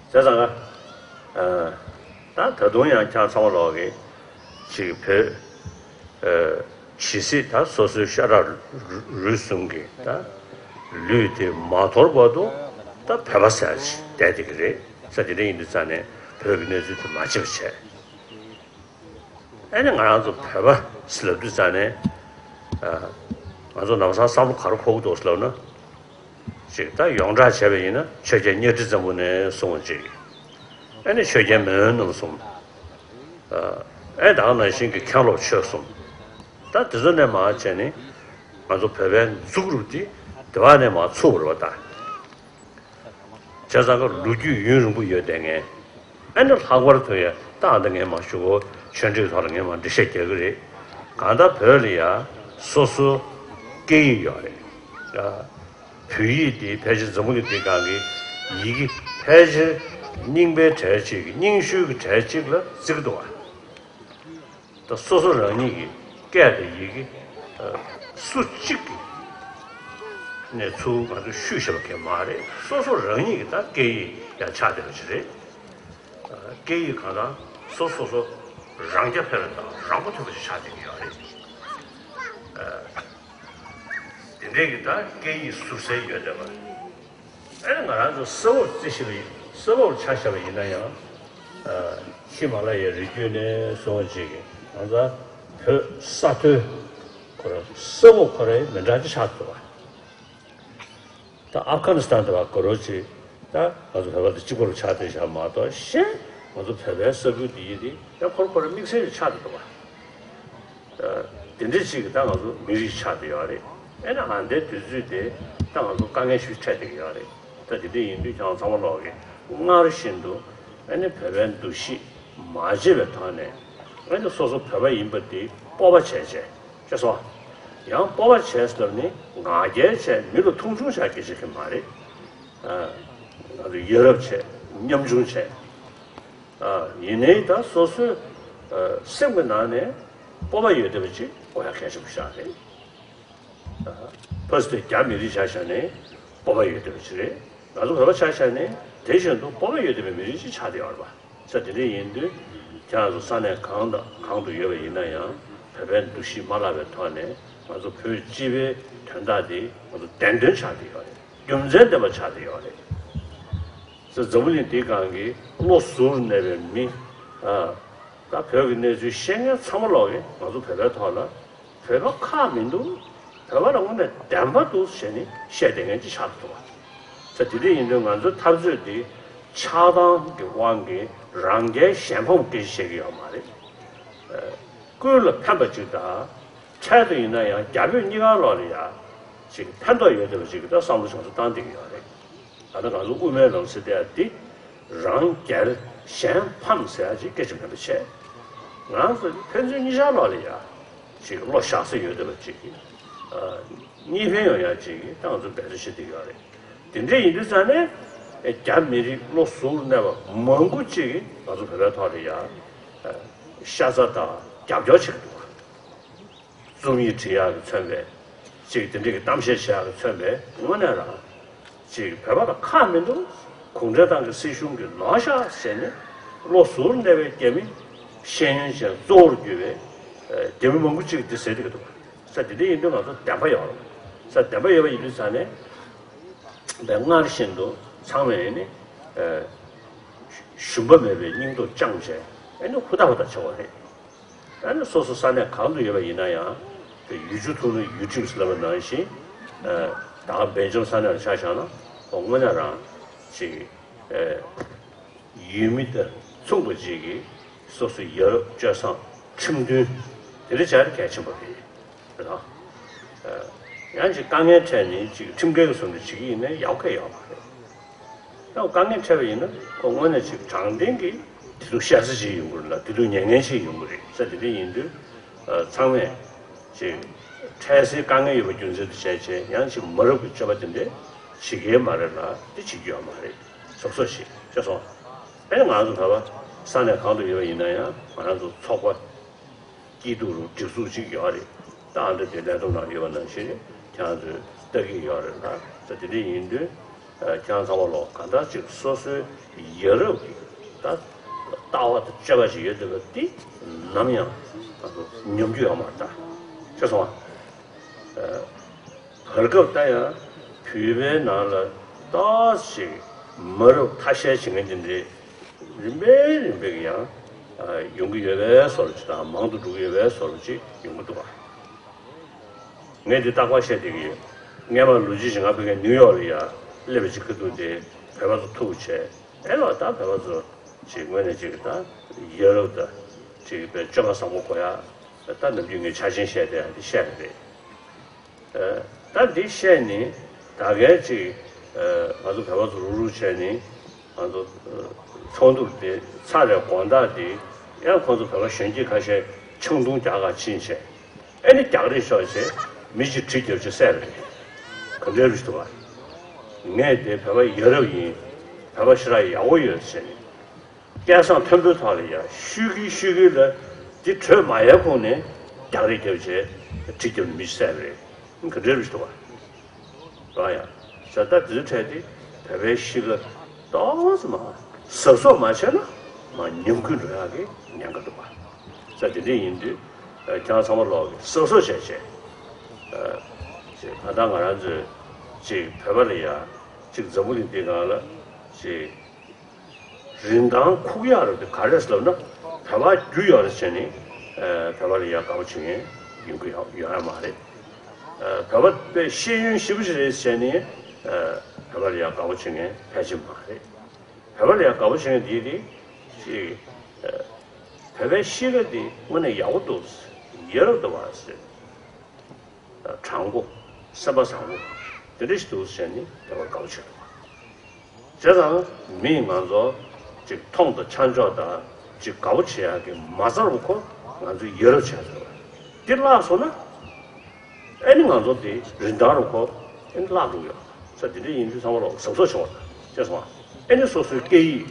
ཙང་ང་། ད་ད་དུང་ཡང་ཁྱེད་ཚང་མ་ལོག་གི་ཅིག་བོད། ཇི་སྲིད་ད་སོ་སོའི་ཤ་ཁྲག་རུས་གསུམ་གྱི་ད་ལུས་དེ་མ་དོར་བར་དུ་ད་བོད་པ་ཟེར་ཅིག་བསྡད་བསྡད་ཀྱི་རེད་ཟེར། དེ་འདྲ་ཡིན་དུས་ཙང་ནས་བོད་ཀྱི་གནས་ཚུལ་དེ་མ་བརྗེད་པ་བྱས། ཨ་ནི་ང་རང་ཚོ་བོད་པ་ཟེར་ལབ་དུས་ཙང་ནས། ང་ཚོ་ལམ་སང་བསམ་བློ་ག་རེ་འཁོར་གྱི་འདུག་ཟེར་ལབ་ན། ཅིག་ད་ཡོངས་གྲགས་བྱས་པ་ཡིན་ན་ཆོས་རྒྱལ་གཉའ་ཁྲི་བཙན་པོ་ནས་བཟུང་བ་ཅིག་ཨ་ནི་ཆོས་རྒྱལ་མེས་དབོན་རྣམ་གསུམ། ཨ་ད་ག་ནང་བཞིན་གྱི་མཁན་སློབ་ཆོས་གསུམ། ད་དེ་ཚོ་ནས་མར་བྱས་ནས་ང་ཚོ་བོད་པའི་འཛུགས་རུབ་དེ་དེ་བ་ནས་མར་ཚུགས་པ་རེད་པ་ད། བྱས་ཙང་ཀ་ལོ་རྒྱུས་ཡུན་རིང་པོ་ཡོད་བསྡད་མཁན། ཨ་ནི་ལྷག་པར་དུ་ཡ་ད་ཨ་ད་ངས་མ་ཞུ་གོ་ཆོས་འབྲེལ་ཐོག་ལ་ངས་མ་འགྲེལ་བཤད་རྒྱག་གི་རེད། གང་ལྟར་བོད་ལ་ཡ་སོ་སོ་སྐད་ཡིག་ཡོད་རེད། ཡ། བོད་ཡིག་དེ་ཕལ་ཆེར་འཛམ་བུ་གླིང་འདི་སྒང་གི་ཡི་གེ་ཕལ་ཆེར་རྙིང་པའི་གྲས་གཅིག་གི་རྙིང་ཤོས་ཀྱི་གྲས་གཅིག་ལ་བརྩི་གི་འདུག་བ། ད་སོ་སོ་རང་ཉིད་ཀྱི་སྐད་དང་ཡི་གེ་སུ་གཅིག་གི་ནས་ཚུར་ང་ཚོས་བཤུས་བཞག་པ་གང་མ་རེད། སོ་སོ་རང་ཉིད་ཀྱི་ད་སྐད་ཡིག་ཡང་ཆགས་བསྡད་པ་ཞིག་རེད། སྐད་ཡིག་གང་དང་སོ་སོ་སོ་རང་རྐྱ་འཕེར་བ་དང་རང་མགོ་ཐོན་པ་ཞིག་ཆགས་བསྡད་ཀྱི་ཡོད་རེད། དེ་འདྲའི་གི་ད་སྐད་ཡིག་ཟུར་གསལ་ཡོད་བསྡད་པ། ཨེ་ང་རང་ཚོ་གསལ་བོར་བརྩི་ཤེས་པ་ཡིན། གསལ་བོར་ཆ་བཞག་པ་ཡིན་ན་ཡང་། ཧི་མ་ལ་ཡའི་རི་རྒྱུད་ནས་བཟུང་བ་ཅིག་གི་ང་ཚོ་བོད་ས་མཐོའི་ཁོ་རང་གསལ་བོ་ཁོ་རང་མི་འདྲ་ཅིག་ཆགས་འདུག་བ། ད་ཨབ་གྷ་ནི་སི་ཐན་དེ་བ་གོ་རོ་ཅིག་ད་ང་ཚོ་བོད་པ་དང་གཅིག་པ་རུ་ཆགས་བསྡད་བཞག་མ་གཏོགས་གཞན་ང་ཚོ་བོད་པའི་ས་ཁུལ་འདི་ཡིན་དེ་ད་ཁོ་རང་ཁོ་རང་དམིགས་བསལ་ཅིག་ཆགས་འདུག་བ། དེ་འདྲ་ཅིག་གི་ད་ང་ཚོ་མི་རིགས་ཆགས་བསྡད་ཡོད་རེད། ཨེ་ནི་ཨ་འདའི་དུས་ཚོད་དེ་ད་ང་ཚོ་དཀའ་ངལ་ཞིག་འཕྲད་བསྡད་ཀྱི་ཡོད་རེད། ད་དེ་འདྲ་ཡིན་དུས་ཁྱེད་རང་ཚང་མ་ལོག་གིས་སྔར་བཞིན་དུ་ཨེ་ནི་བོད་པའི་འདུ་ཤེས་མ་བརྗེད་པའི་ཐོག་ནས་ཨེ་ནི་སོ་སོ་བོད་པ་ཡིན་པ་དེ་སྤོབས་པ་བྱས་བྱས་ཤེས་སོང་། ཡང་སྤོབས་པ་བྱས་ཟེར་ནི་ང་རྒྱལ་བྱས་མི་ལ་མཐོང་ཆུང་བྱས་སྐད་ཆ་གི་མ་རེད། ཨ། ང་ཚོ་ཡ་རབས་བྱས་ཉམ་ཆུང་བྱས། ཨ། ཡིན་ནའི་ད་སོ་སོའི་ཨ་སེམས་ཀྱི་ནང་ནས་སྤོབས་པ་ཡོད་བསྡད་པ་ཅིག་དགོས་ཡ་གལ་ཆེན་པོ་ཞིག་རེད། ཨ། ཕ་སི་ཏེ་རྒྱ་མི་རིགས་ཆ་བཞག་ནས་སྤོབས་པ་ཡོད་བསྡད་པ་ཅིག་རེད། ང་ཚོ་བོད་པ་ཆ་བཞག་ནས་དེ་བཞིན་དུ་སྤོབས་པ་ཡོད་བསྡད་པའི་མི་རིགས་ཅིག་ཆགས་བསྡད་ཡོད་རེད་པ། ས་དེ་འདྲ་ཡིན་དུས་ཁྱེད་རང་ཚོ་ས་གནས་གང་དང་གང་དུ་ཡོད་པ་ཡིན་ན་ཡང་བོད་པའི་འདུ་ཤེས་མ་བརླག་པའི་ཐོག་ནས་ང་ཚོ་བོད་སྤྱི་པའི་དོན་དག་དེ་ང་ཚོ་བདེན་དོན་ཆགས་བསྡད་ཡོད་རེད། རྒྱུ་མཚན་ལྡན་པ་ཆགས་བསྡད་ཡོད་རེད། ས་འཛམ་བུ་གླིང་འདིའི་སྒང་གི་བློ་གཟུར་གནས་པའི་མི། ཨ། ད་བོད་ཀྱི་གནས་ཚུལ་ཤེས་མཁན་ཚང་མ་ལོག་གིས་ང་ཚོ་བོད་པའི་ཐོག་ལ་བོད་པ་ཁག་མི་འདུག་བོད་པ་ལ་དངོས་གནས་བདེན་པ་འདུག་ཟེར་ནས་བཤད་བསྡད་མཁན་ཅིག་ཆགས་འདུག་བ། ས་དེ་འདྲ་ཡིན་དུས་ང་ཚོའི་འཐབ་རྩོད་འདི་ཆགས་སྡང་གི་དབང་གིས་རང་རྒྱལ་གཞན་ཕམ་སྐད་ཆ་བཤད་ཀྱི་ཡོད་མ་རེད། ཨ། ཀུན་ལ་ཕན་པ་ཅིག་དང་། འཕྲལ་དུ་ཡིན་ན་ཡང་རྒྱ་བོད་གཉིས་ཀ་ལོག་ལ་ཡ་ཅིག་ཕན་ཐོགས་ཡོད་བསྡད་པ་ཅིག་གི་ད་བསམ་བློ་ཆུང་ཙག་བཏང་བསྡད་ཀྱི་ཡོད་རེད། ད་ལྟ་ང་ཚོ་དབུ་མའི་ལམ་ཟེར་བསྡད་ཡ་འདི་རང་རྒྱལ་གཞན་ཕམ་ཟེར་ཡ་ཅིག་སྐད་ཆ་མེད་པ་བྱས། ང་ཚོ་ཕན་ཚུན་གཉིས་ཆར་ལོག་ལ་ཡ་ཅིག་བློ་བཞག་ས་ཡོད་བསྡད་པ་ཅིག་གི་གཉིས་ཕན་ཡོང་ཡ་ཅིག་གི་ད་ང་ཚོ་འབད་རྩོལ་བྱེད་བསྡད་ཀྱི་ཡོད་རེད། དེ་འདྲ་ཡིན་དུས་ཙང་ནས་རྒྱ་མི་རིགས་བློ་གཟུར་གནས་པ་མང་པོ་ཅིག་གིས་ང་ཚོ་བོད་པའི་ཐོག་ལ་ཡ་ཤ་ཚ་དང་རྒྱབ་སྐྱོར་བྱེད་ཀྱི་འདུག་རྩོམ་ཡིག་འབྲི་ཡག་གིས་མཚོན་པའི་ཅིག་དེ་འདྲ་གི་གཏམ་བཤད་བྱེད་ཡག་གིས་མཚོན་པའི་དངོས་གནས་རང་ཅིག་བོད་པ་ལ་ཁག་མི་འདུག་གུང་ཁྲན་ཏང་གི་སྲིད་གཞུང་གིས་ནོར་ཤག་ཟེར་ནས་བློ་གཟུར་གནས་པའི་རྒྱ་མི་ཤེས་ཡོན་ཅན་གཙོ་བོར་གྱུར་པའི་རྒྱ་མི་མང་པོ་ཅིག་འདི་ཟེར་བསྡད་ཀྱི་འདུག་ས་དེ་འདྲ་ཡིན་དུས་ང་ཚོ་བདེན་པ་ཡོད་རེད། ས་བདེན་པ་ཡོད་པ་ཡིན་དུས་ཙང་ནས་བས་སྔར་བཞིན་དུ་ཚང་མས་ནི་ཨ་ཞུམ་པ་མེད་པའི་སྙིང་སྟོབས་བཅངས་བྱས་ཨ་ནི་ཧུར་ཐག་ཧུར་ཐག་བྱེད་དགོས་རེད། ཨ་ནི་སོ་སོ་ས་གནས་གང་དུ་ཡོད་པ་ཡིན་ན་ཡང་ཡུལ་ཆུ་འཐུང་ན་ཡུལ་ཁྲིམས་ཟེར་ལབ་པ་ནང་བཞིན་ད་སྦེལ་ཇམ་ས་གནས་ལ་ཆ་བཞག་ན་ཁོ་དངོས་གནས་རང་ཅིག་ཨ། ཡུལ་མི་དང་མཚུངས་པ་ཅིག་གིས་སོ་སོའི་ཡ་རབས་སྤྱོད་བཟང་ཁྲིམས་མཐུན་དེ་འདྲ་བྱ་ཡ་གལ་ཆེན་པོ་རེད། རེད་དང་། ཡང་ཅིག་དཀའ་ངལ་འཕྲད་ནས་ཅིག་ཁྲིམས་འགལ་གྱི་བཟོ་འདྲ་བྱེད་ཀྱི་ཡིན་ན་ཡག་གི་ཡོད་མ་རེད། ཡང་དཀའ་ངལ་འཕྲད་པ་ཡིན་ན་ཁོ་དངོས་གནས་ཅིག་དྲང་བདེན་གྱི་བདེ་སྡུག་བཤད་ས་ཅིག་ཡོང་གི་རེད་ལ་བདེ་སྡུག་ཉན་མཁན་ཅིག་ཡོང་གི་རེད་ས་དེ་འདྲ་ཡིན་དུས་ཚང་མས་ཅིག་འཕྲལ་སེལ་དཀའ་ངལ་ཡོད་པ་རྒྱུ་མཚན་དུ་བྱས་བྱས་ཡང་ཅིག་མ་རབས་ཀྱི་སྤྱོད་པ་དེ་འདྲ་བྱེད་ཀྱི་ཡོད་མ་རེད་ལ་དེ་བྱེད་ཀྱི་ཡོད་མ་རེད། སོ་སོ་ཞིག་ཤེས་སོང་། ཨེ་ང་ཚོ་བོད་པ་ས་གནས་གང་དུ་ཡོད་པ་ཡིན་ན་ཡང་ང་རང་ཚོ་ཚོགས་པ་སྐྱིད་སྡུག་རུ་སྒྲིག་འཛུགས་ཅིག་ཡོད་རེད། ད་ཨ་འདྲ་དེ་ལས་དོན་ནང་ཡོད་པ་ནང་བཞིན་རེད་ཁྱེད་རང་ཚོས་ལྟ་གི་ཡོད་རེད་ལ་ད་དེ་འདྲ་ཡིན་དུས་ཁྱེད་རང་ཚང་མ་ལོག་གང་ལྟར་ཅིག་སོ་སོའི་ཡ་རབས་ཀྱི་ད་ལྟ་བ་དང་སྤྱོད་པ་ཞིག་ཡོད་བསྡད་པ་འདི་ནམ་ཡང་ང་ཚོ་ཉམས་རྒྱུ་ཡོད་མ་རེད་ད་ཤེས་སོང་ཨ། བར་སྐབས་ད་ཡང་བོད་པའི་ནང་ལ་ཏོག་ཙམ་མ་རབས་ཐ་ཤལ་བྱེད་མཁན་དེ་འདྲའི་རིམ་པས་རིམ་པས་ཀྱི་ཡང་ཡོང་གི་ཡོད་པའི་བཟོ་འདྲ་ཅིག་དང་མང་དུ་འགྲོ་གི་ཡོད་པའི་བཟོ་འདྲ་ཅིག་ཡོང་གི་འདུག་པ། ངས་འདི་རྟག་པར་བཤད་བསྡད་ཀྱི་ཡོད། སྔས་མ་ལོ་གཅིག་ཅིག་ང་ཕ་གིར་ནིའུ་ཡོག་ལ་ཡ་སླེབས་པ་ཅིག་ཁ་ཐུག་དེ་བོད་པ་ཚོ་ཐུག་བྱས་ཨེ་ལོ་ད་བོད་པ་ཚོ་ཅིག་ངོས་ནས་ཅིག་ད་ཡ་རབས་ད་ཅིག་བའི་སྤྱོད་པ་བཟང་པོ་དགོས་ཡ་ད་ནམ་རྒྱུན་ངས་ཆ་ཆེན་བཤད་བསྡད་ཡ་འདི་བཤད་པ་རེད། ད་འདི་བཤད་ནི་ད་གའི་ཅིག་ང་ཚོ་བོད་པ་ཚོ་རུག་རུག་བྱས་ནི་ང་ཚོ་ཚོགས་འདུ་དེ་ཚར་བའི་དགོང་དག་དེ་ཡང་ཁོང་ཚོ་བོད་པ་གཞོན་སྐྱེས་ཁ་ཤས་ཆང་འཐུང་རྒྱག་ག་ཕྱིན་བྱས་ཨེ་ནི་རྒྱག་རེས་ཤོར་བྱས་མི་གཅིག་གྲི་བརྒྱབ་བྱས་བསད་པ་རེད། ག་འདྲའི་རུ་ཞིག་འདུག་བ། ངས་དེ་བོད་པ་ཡ་རབས་ཡིན་བོད་པ་ཞེ་དྲག་ཡག་པོ་ཡོད་ཟེར་ནས། སྐད་གསང་མཐོན་པོའི་ཐོག་ལ་ཡ་ཤོད་ཀྱི་ཤོད་ཀྱི་ལ་འདི་གྲོས་མ་ཡལ་གོང་ནས་རྒྱག་རེས་བརྒྱབ་བྱས་གྲི་བརྒྱབ་ནས་མི་བསད་པ་རེད། ག་འདྲའི་རུ་ཞིག་འདུག་བ། རང་ཡ། ས་ད་དེ་ཚོའི་གྲས་དེ་བོད་པའི་གཤིས་ཀ་ཏོག་ཙམ་མ་གཟབ་གཟབ་མ་བྱས་ན་མ་ཉམས་རྒུད་འགྲོ་ཡག་གི་ཉེན་ཁ་འདུག་བ། ས་དེ་འདྲ་ཡིན་དུས་ཁྱེད་རང་ཚང་མ་ལོག་གིས་གཟབ་གཟབ་བྱས་བྱས་ད་ལྟ་ང་རང་ཚོས་ཅིག་བོད་པ་ལ་ཡ་ཅིག་འཛམ་བུ་གླིང་འདི་སྒང་ལ་ཅིག་རིན་ཐང་ཁུག་ཡག་རེད་དེ་ག་རེ་ཟེར་ལབ་ན་བོད་པ་རྒྱུ་ཡོད་རེད་བྱས་ནས་བོད་པ་ལ་ཡ་དགའ་པོ་བྱེད་མཁན་ཡོང་གི་ཡོད་ཡོད་ཡ་མ་རེད། བོད་པ་དཔེ་ཤེས་ཡོན་ཞེ་པོ་ཅིག་རེད་བྱས་ནས་བོད་པ་ལ་ཡ་དགའ་པོ་བྱེད་མཁན་ཕལ་ཆེར་མ་རེད། བོད་པ་ལ་ཡ་དགའ་པོ་བྱེད་མཁན་དེ་དེ་ཅིག་བོད་པའི་གཤིས་ཀ་དེ་དངོས་གནས་ཡག་པོ་འདུག་ཡ་རབས་འདུག་བ་ཟེར། དྲང་པོ། སེམས་པ་བཟང་པོ་དེ་འདྲ་ཞིག་འདུག་ཟེར་ནས་དེ་བ་དགའ་བོ་བྱེད་འདུག་བྱས་ཙང་མིས་ང་ཚོ་ཅིག་མཐོང་དང་ཆ་འཇོག་དང་ཅིག་དགའ་བོ་བྱེད་ཡག་གི་མ་རྩ་རུ་ཁོ་ང་ཚོས་ཡ་རབས་བྱས་ཟེར་བ་འདི་བརླག་སོང་ན། ཨེ་ནི་ང་ཚོ་དེ་རིན་ཐང་རུ་ཁོ་ཨེ་ནི་བརླག་འགྲོ་གི་ཡོད་ས། དེ་འདྲ་ཡིན་དུས་ཚང་མ་ལོག་གཟབ་གཟབ་བྱུང་བ་དང་ཅེས་སོང་། ཨེ་ནི་སོ་སོའི་སྐད་ཡིག་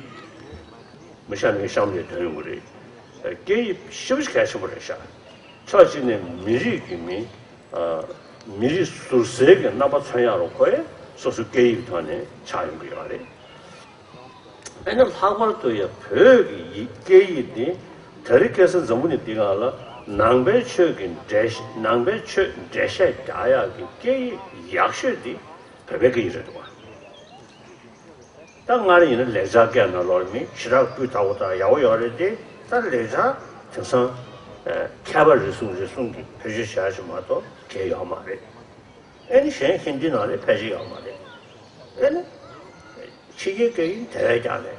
མི་ཤ་མི་གཤམ་ནས་ཐོན་ཡོང་གི་རེད། སྐད་ཡིག་ཞེ་པོ་ཞིག་གལ་ཆེན་པོ་རེད་ཤག་ཕྱོགས་གཅིག་ནས་མི་རིགས་ཀྱི་མི་མི་རིགས་ཟུར་ཟའི་གི་རྣམ་པ་མཚོན་ཡག་རུ་ཁོ་ཨེ་སོ་སོའི་སྐད་ཡིག་ཐོག་ནས་ཆགས་ཡོང་གི་ཡོད་རེད། ཨ་ནི་ལྷག་པར་དུ་ཡང་བོད་ཀྱི་ཡིག་སྐད་ཡིག་འདི་དེ་རིང་ཁ་སང་འཛམ་བུ་གླིང་འདི་སྒང་ལ་ནང་པའི་ཆོས་ཀྱི་འགྲེལ་ནང་པའི་ཆོས་འགྲེལ་བཤད་རྒྱག་ཡག་གི་སྐད་ཡིག་ཡག་ཤོས་འདི་བོད་པའི་སྐད་ཡིག་རེད་འདུག་བ། ད་སྔར་ཡིན་ན་ལེགས་སྦྱར་སྐད་ནང་ལོགས་མི་ཞེ་དྲག་སྤུས་དག་པོ་དང་ཡག་པོ་ཡོད་རེད་དེ། ད་ལེགས་སྦྱར་དེང་སང་མཁས་པ་རེ་ཟུང་རེ་ཟུང་གིས་བེད་སྤྱོད་བྱ་ཞིག་མ་གཏོགས་གལ་ཡོད་མ་རེད། ཨེ་ནི་གཞན་ཧིན་དི་ནང་ལ་ཕལ་ཆེར་ཡོད་མ་རེད། ཨེ་ནི་ཕྱི་རྒྱལ་སྐད་ཡིག་དེ་བས་ཀྱང་མེད།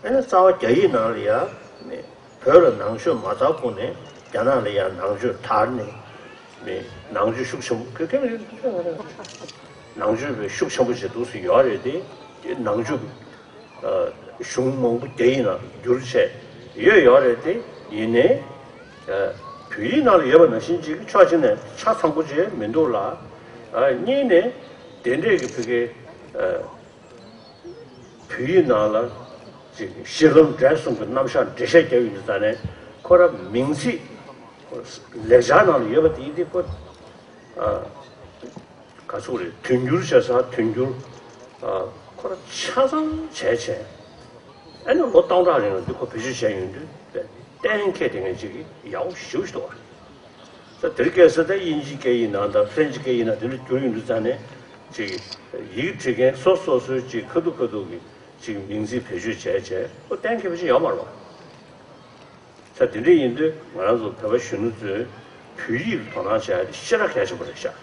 ཨེ་ནི་རྩ་བ་རྒྱ་ཡིག་ནང་ལ་ཡང་མེད། བོད་ལ་ནང་ཆོས་མ་དར་གོང་ནས་རྒྱ་ནག་ལ་ཡང་ནང་ཆོས་དར་ནས་མེད། ནང་ཆོས་ཤུགས་ཆེན་པོ་ཁེ་ཁེ་མེད། ནང་ཆོས་པའི་ཤུགས་ཆེན་པོ་ཞིག་འདུག་སེ་ཡོད་རེད་དེ། དེ་ནང་ཆོས་གཞུང་མང་པོ་རྒྱ་ཡིག་ནང་བསྒྱུར་བྱས་ཡོད་ཡོད་རེད་དེ། ཡིན་ནའི་བོད་ཡིག་ནང་ལ་ཡོད་པ་ནང་བཞིན་ཅིག་ཕྱོགས་གཅིག་ནས་ཆ་ཚང་པོ་ཅིག་མི་འདུག་ལ། གཉིས་ནས་དེ་འདྲས་ཀྱི་ཕ་གི་བོད་ཡིག་ནང་ལ་ཅིག་གཞི་ལམ་འབྲས་གསུམ་གྱི་རྣམ་གཞག་འགྲེལ་བཤད་རྒྱག་ཡོང་དུས་ཙ་ནས་ཁོ་ར་མིང་ཚིག་ལེགས་སྦྱར་ནང་ལ་ཡོད་པ་དེ་ཡིན་དུས་ཁོ། ག་ཚོད་རེད། དོན་འགྱུར་བྱ་ས་དོན་འགྱུར་ཁོ་ར་ཆ་ཚང་བྱས་བྱས། ཨ་ནི་ལོ་སྟོང་ཕྲག་རིང་ལ་འདི་ཁོ་བེད་སྤྱོད་བྱས་ཡོང་དུས་གཏན་འཁེལ་དེ་ངས་ཅིག་ཡག་པོ་ཞེ་པོ་ཞིག་འདུག་བ། ད་དེ་རིང་ཁ་སང་ད་དབྱིན་ཇིའི་སྐད་ཡིག་ནང་དང་ཧྥ་རན་ཇིའི་སྐད་ཡིག་ནང་དེ་འདྲ་བསྒྱུར་ཡོང་དུས་ཙ་ནས་ཅིག་ཡིག་བྲིས་མཁན་སོ་སོ་སོའི་ཅིག་ཁ་ཐུག་ཁ་ཐུག་གི་ཅིག་མིང་ཚིག་བེད་སྤྱོད་བྱས་བྱས་ཁོ་གཏན་འཁེལ་བ་ཞིག་ཡོད་མ་རེད་བ། ད་དེ་འདྲ་ཡིན་དུས་ང་རང་ཚོ་བོད་པ་གཞོན་ནུ་ཚོས་བོད་ཡིག་ལ་དོ་སྣང་བྱེད་ཡ་དེ་ཞེ་དྲག་གལ་ཆེན་པོ་རེད་ཤག་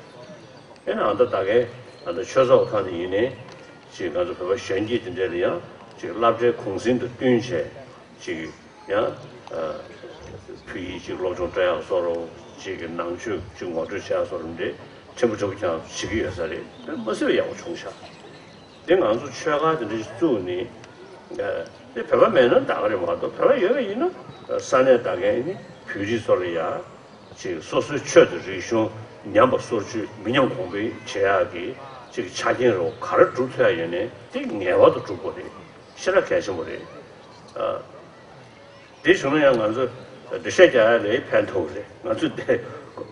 ཨེ་ན་ཨ་མདའ་ད་གའི་ཨ་མདའ་ཆོས་ཚོགས་ཁང་དེ་ཡིན་ནའི་ཅིག་ང་ཚོ་བོད་པ་གཞོན་སྐྱེས་དེ་འདྲ་ལ་ཡང་ཅིག་སློབ་གྲྭའི་གུང་གསེང་དང་བསྟུན་བྱས་ཅིག་ཡང་བོད་ཡིག་ཅིག་སློབ་སྦྱོང་སྤྲད་ཡག་བཟོ་འདྲ་ཅིག་གི་ནང་ཆོས་ཅིག་ངོ་སྤྲོད་བྱེད་ཡག་བཟོ་འདྲ་འདི་ཕྲན་བུ་ཕྲན་བུ་ཀྱང་བྱེད་ཀྱི་ཡོད་ས་རེད། དཔེ་མ་སྲིད་པ་ཡག་པོ་བྱུང་ཤག་དེ་ང་ཚོ་ཆོས་ཁང་དེ་འདྲ་ཞིག་བཙུགས་ནས། དེ་བོད་པ་མེད་ན་ད་ག་རེད་མ་གཏོགས་བོད་པ་ཡོད་པ་ཡིན་ན་ས་གནས་ད་གའི་ནི་བོད་རིགས་ཚོ་ལ་ཡ་ཅིག་སོ་སོའི་ཆོས་དང་རིག་གཞུང་ཉམས་པ་སོར་ཆུད་མི་ཉམས་གོང་འཕེལ་བྱེད་ཡག་གི་ཅིག་ཆ་རྐྱེན་རོ་ག་རེ་སྒྲུབ་ཐུབ་ཡ་ཡོད་ནའི་དེ་ངེས་པར་དུ་སྒྲུབ་དགོས་རེད། ཞེ་དྲག་གལ་ཆེན་པོ་རེད། དེ་བྱུང་ན་ཡང་ང་ཚོ་འགྲེལ་བཤད་རྒྱག་ཡ་ལས་ཕན་ཐོགས་རེད། ང་ཚོ་དེ་ལྷ་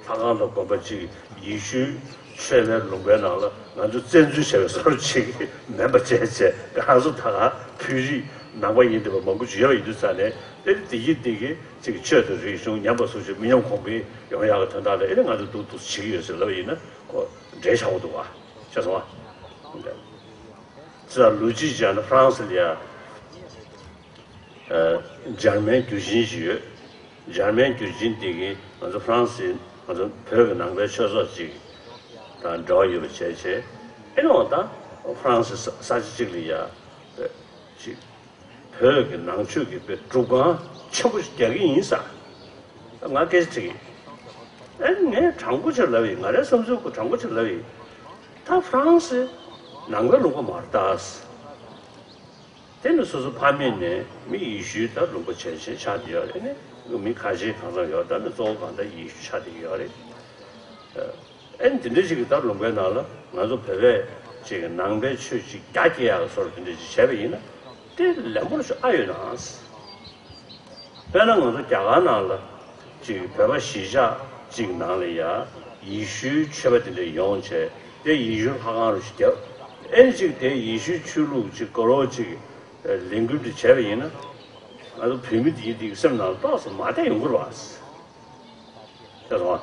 ཁང་དང་དགོན་པ་གཅིག་ཡེ་ཤུའི་ཆོས་པའི་ལུང་པའི་ནང་ལ་ང་ཚོ་བཙན་འཛུལ་བྱས་པའི་བཟོ་འདྲ་ཅིག་མིན་པ་བྱས་བྱས་ང་ཚོ་ད་ག་བོད་རིགས་ནང་པ་ཡིན་བསྡད་པ་མང་པོ་ཅིག་ཡོད་པ་ཡིན་དུས་ཙང་ནས་དེ་དེ་གི་དེ་གི་ཅིག་ཆོས་དང་རིག་གཞུང་ཉམས་པ་སོར་ཆུད་མི་ཉམས་གོང་འཕེལ་ཡོང་ཡག་གི་དོན་དག་ལ་ཨེ་ནི་ང་ཚོ་འདུག་འདུག་བྱེད་ཀྱི་ཡོད་ཟེར་ལབ་པ་ཡིན་ན་ཁོ་འགྲེལ་ཆགས་པོ་འདུག་བ། ཤེས་སོང་བ། ཙི་ལུ་ཅི་ཅན་ཧྥ་རན་སི་ལ་ཡ། འཇར་མན་རྒྱུ་ཆེན་ཞིག་ཡོད། འཇར་མན་རྒྱུ་ཆེན་དེ་གིས་ང་ཚོ་ཧྥ་རན་སི་ང་ཚོ་བོད་ཀྱི་ནང་པའི་ཆོས་ཚོགས་ཅིག་དང་འབྲེལ་བ་ཡོད་པ་བྱས་བྱས་ཨེ་ནི་འོ་ད་ཧྥ་རན་སི་ས་ས་ཆ་གཅིག་ལ་ཡ་ཅིག་བོད་ཀྱི་ནང་ཆོས་ཀྱི་དཔེ་སྒྲུབ་ཁང་ཆེན་པོ་ཞིག་རྒྱག་གི་ཡིན་ས། ང་སྐད་ཆ་དྲིས་ཀྱི་ཨེ་ངས་དྲང་པོ་ཆེ་ལབ་ཡིན། ང་རའི་བསམ་ཚུལ་ཁོ་དྲང་པོ་ཆེ་ལབ་ཡིན། ད་ཧྥ་རན་སི་ནང་པའི་ལུང་པ་མ་རེད་ད། དེ་ནི་སོ་སོ་ཕ་མེས་ནས་མི་ཡེ་ཤུའི་ད་ལུང་པ་བྱས་བྱས་ཆགས་བསྡད་ཡོད་རེད། ནི་མི་ཁ་ཤས་གང་ཚང་ཡོད། ད་ནི་གཙོ་བོ་གང་ལྟར་ཡེ་ཤུ་ཆགས་བསྡད་ཡོད་རེད། ཨེ་ནི་དེ་འདྲ་ཞིག་གི་ད་ལུང་པའི་ནང་ལ་ང་ཚོ་བོད་པས་ཅིག་ནང་པའི་ཆོས་ཅིག་རྒྱ་སྐྱེད་ཡག་གི་བཟོ་འདྲ་དེ་འདྲ་ཞིག་བྱས་པ་ཡིན་ན་དེ་ལན་པོ་ཞིག་ཨ་ཡོད་ན། དཔེར་ན་ང་ཚོ་རྒྱ་གར་ནང་ལ་ཅིག་བོད་པ་གཞིས་ཆགས་ཅིག་ནང་ལ་ཡ་ཡེ་ཤུའི་ཆོས་པ་དེ་འདྲ་ཡོང་བྱས་དེ་ཡེ་ཤུའི་ལྷ་ཁང་རུ་ཞིག་བརྒྱབ། ཨེ་ནི་ཅིག་དེ་ཡེ་ཤུའི་ཆོས་ལུགས་ཅིག་དགའ་རོགས་ཅིག་ལས་འགུལ་འདི་བྱས་པ་ཡིན་ན་ང་ཚོ་བོད་མི་དེ་ཡིན་དེ་གི་སེམས་ནང་ཏོག་ཙམ་མ་བདེ་ཡོང་གི་རེད་བ། ཤེས་སོང་ང་།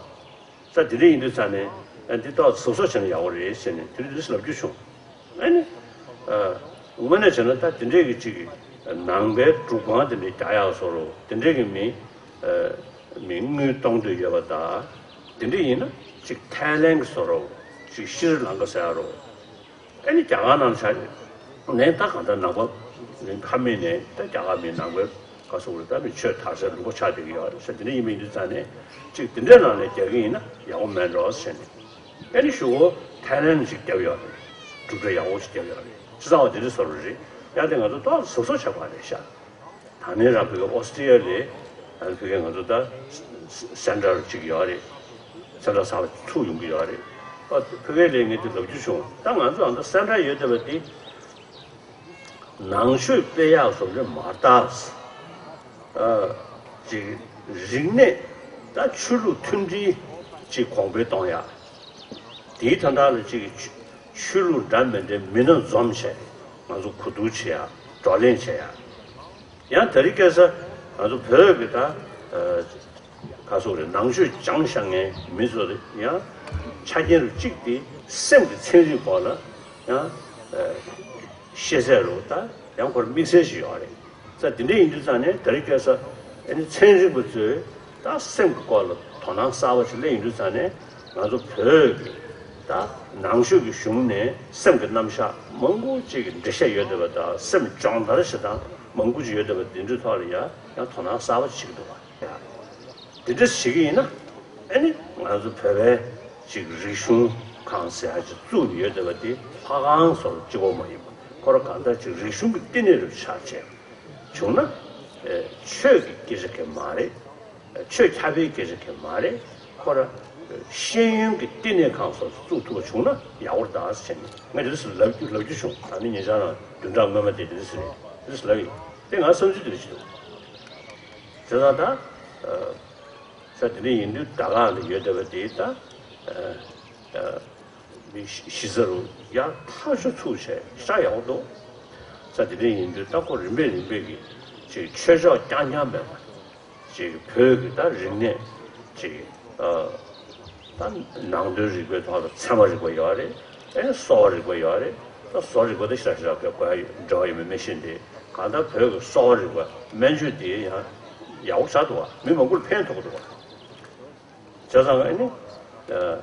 ས་དེ་འདྲ་ཡིན་དུས་ཙང་ནས་ཨ་འདི་ཏོག་ཙམ་གཟབ་གཟབ་བྱས་ན་ཡག་པོ་རེད་ཟེར་ནས་དེ་འདྲ་ལབ་རྒྱུ་བྱུང་། ཨ་ནི། དངོས་གནས་བྱས་ན་ད་དེ་འདྲས་ཀྱི་ཅིག་ནང་པའི་སྒྲུབ་ཁང་དེ་འདྲས་རྒྱག་ཡག་བཟོ་འདྲ་དེ་འདྲས་ཀྱི་མི། མི་དངུལ་གཏོང་འདོད་ཡོད་པ་དང་། དེ་འདྲས་ཡིན་ན་ཅིག་ཐའི་ལན་གྱི་བཟོ་འདྲ། ཅིག་ཤྲི་ལང་ཀ་ཟེར་ཡག་འདྲ། ཨ་ནི་རྒྱ་གར་ནང་ཆ་ནས་ད་གང་ལྟར་ནང་པ་ནི་ཕ་མེས་ནས་ད་རྒྱ་གར་མི་ནང་པའི་ག་སོགས་རེད། ད་མི་ཆོས་དར་སའི་ལུང་པ་ཆགས་བསྡད་ཀྱི་ཡོད་རེད་ཟེར། དེ་འདྲ་ཡིན་པ་ཡིན་དུས་ཙང་ནས་ཅིག་དེ་འདྲའི་ནང་ནས་རྒྱག་གི་ཡིན་ན་ཡག་པོ་མེད་འགྲོ་ཟེར་ནས། ཨ་ནི་གཞུག་གུ་ཐའི་ལན་ཞིག་བརྒྱབ་ཡོད་རེད། གྲུབ་འབྲས་ཡག་པོ་ཞིག་བརྒྱབ་ཡོད་རེད། ཅི་ཙམ་པ་དེ་འདྲ་བཟོ་འདྲ་རེད། ཡང་དེ་ང་ཚོ་ཏོག་ཙམ་གཟབ་གཟབ་བྱེད་དགོས་རེད་ཤག་ད་ནི་རང་ཕ་གི་ཨོ་སི་ཀྲི་ཡ་ལ་ཨ་ནི་ཕ་གི་ང་ཚོ་ད་སེན་ཊར་ཅིག་ཡོད་རེད། སེན་ཊར་གསར་པ་ཚུགས་ཡོང་གི་ཡོད་རེད། ཨ་ཕ་གི་ལ་ངས་དེ་ལབ་རྒྱུ་བྱུང་། ད་ང་ཚོ་ཨ་ད་སེན་ཊར་ཡོད་བསྡད་པ་དེ། ནང་ཆོས་སྤེལ་ཡག་བཟོ་འདྲ་མ་རེད་ད། ཨ་ཅིག་རིག་གནས་དང་ཆོས་ལུགས་མཐུན་སྒྲིལ་ཅིག་གོང་འཕེལ་གཏོང་ཡག་དེའི་དོན་དག་ལ་ཅིག་ཆོས་ལུགས་འདྲ་མི་འདྲའི་མི་སྣ་འཛོམས་བྱས་ང་ཚོ་གོ་བསྡུར་བྱེད་ཡག་བགྲོ་གླེང་བྱེད་ཡག་ཡང་དེ་རིང་ཁ་སང་ང་ཚོ་བོད་ཀྱི་ད་ཨ་ག་སོགས་རེད། ནང་ཆོས་སྦྱངས་བཞག་མཁན་མི་ཚོ་ཡང་ཆ་རྐྱེན་རུ་གཅིག་དེ་སེམས་ཀྱི་ཚན་རིག་སྐོར་ལ་ཡང་ཨ་ཤེས་ཚད་རུ་ད་ཡང་ཁོར་དམིགས་བསལ་ཞིག་ཡོད་རེད། ས་དེ་འདྲ་ཡིན་དུས་ཙང་ནས་དེ་རིང་ཁ་སང་ཨ་ནི་ཚན་རིག་པ་ཚོས་ད་སེམས་ཀྱི་སྐོར་ལ་དོ་སྣང་གསར་པ་ཞིག་སླེབས་ཡོང་དུས་ཙང་ནས་ང་ཚོ་བོད་ཀྱི་ད་ནང་ཆོས་ཀྱི་གཞུང་ནས་སེམས་ཀྱི་རྣམ་གཞག་མང་པོ་ཅིག་གི་འགྲེལ་བཤད་ཡོད་བསྡད་པ་དང་སེམས་སྦྱོང་བརྡར་བྱེད་སྟངས་མང་པོ་ཅིག་ཡོད་བསྡད་པ་འདི་འདྲའི་ཐོག་ལ་ཡང་ཡང་དོ་སྣང་གསར་པ་ཞིག་འདུག་བ། དེ་འདྲ་ཞིག་ཡིན་ན་ཨ་ནི་ང་ཚོ་བོད་པའི་ཅིག་རིག་གཞུང་ཁང་ཟེར་ཡག་ཅིག་བཙུགས་ནས་ཡོད་བསྡད་པ་དེ་ལྷ་ཁང་སོགས་གཅིག་པོ་མ་ཡིན་པ་ཁོ་རང་གང་ལྟར་ཅིག་རིག་གཞུང་གི་བསྟི་གནས་རུ་ཆགས་བྱས། བྱུང་ན། ཨེ་ཆོས་ཀྱི་སྐད་ཆ་གང་མ་རེད། ཨེ་ཆོས་ཁྱབ་པའི་སྐད་ཆ་གང་མ་རེད། ཁོ་ར་ཤེས་ཡོན་གྱི་བསྟི་གནས་ཁང་སོགས་སུ་བཙུགས་ཐུབ་པ་བྱུང་ན་ཡག་པོ་རེད་ད་ཟེར་ནས་ངས་དེ་འདྲ་ཟེར་ལབ་རྒྱུ་ལབ་རྒྱུ་བྱུང་། ད་ནི་ཉེ་ཆར་ནང་བདུན་ཕྲག་སྔོན་མ་དེ་དེ་འདྲ་ཟེར་རེད། དེ་འདྲ་ཟེར་ལབ་ཡིན། དེ་ང་བསམ་ཚུལ་དེ་འདྲ་ཞིག་འདུག། བྱས་ཙང་ད། ཨ་ས་དེ་འདྲ་ཡིན་དུས་ད་ག་ལ་ཡོད་བསྡད་པ་དེ་ད། ཨ་ཨ། མི་གཞི་རྩ་རུ་ཡར་ཐག་ཆོད་ཚུགས་བྱས་ཤག་ཡག་པོ་འདུག། ས་དེ་འདྲ་ཡིན་དུས་ད་ཁོ་རིམ་པས་རིམ་པས་ཀྱི་ཅིག་ཆོས་ཕྱོགས་རྐྱང་རྐྱང་མེད་པ་ཅིག་བོད་ཀྱི་ད་རིག་གནས་ཅིག་ཨ་ད་ནང་དོན་རིག་པའི་ཐོག་ལ་ཚད་མ་རིག་པ་ཡོད་རེད། ཨེ་གསོ་བ་རིག་པ་ཡོད་རེད། ད་གསོ་བ་རིག་པ་དེ་ཞེ་དྲག་ཞེ་དྲག་བོད་དགོས་ཡ་ཡོད་འབྲེལ་བ་ཡོད་མེད་མི་ཤེས་ཏེ་གང་ལྟར་བོད་ཀྱི་གསོ་བ་རིག་པ་སྨན་བཅོས་དེ་ཡང་ཡག་པོ་ཆགས་འདུག་བ། མི་མང་པོ་ལ་ཕན་ཐོགས་འདུག་བ། བྱས་ཙང་ཨ་ནི། ཨ།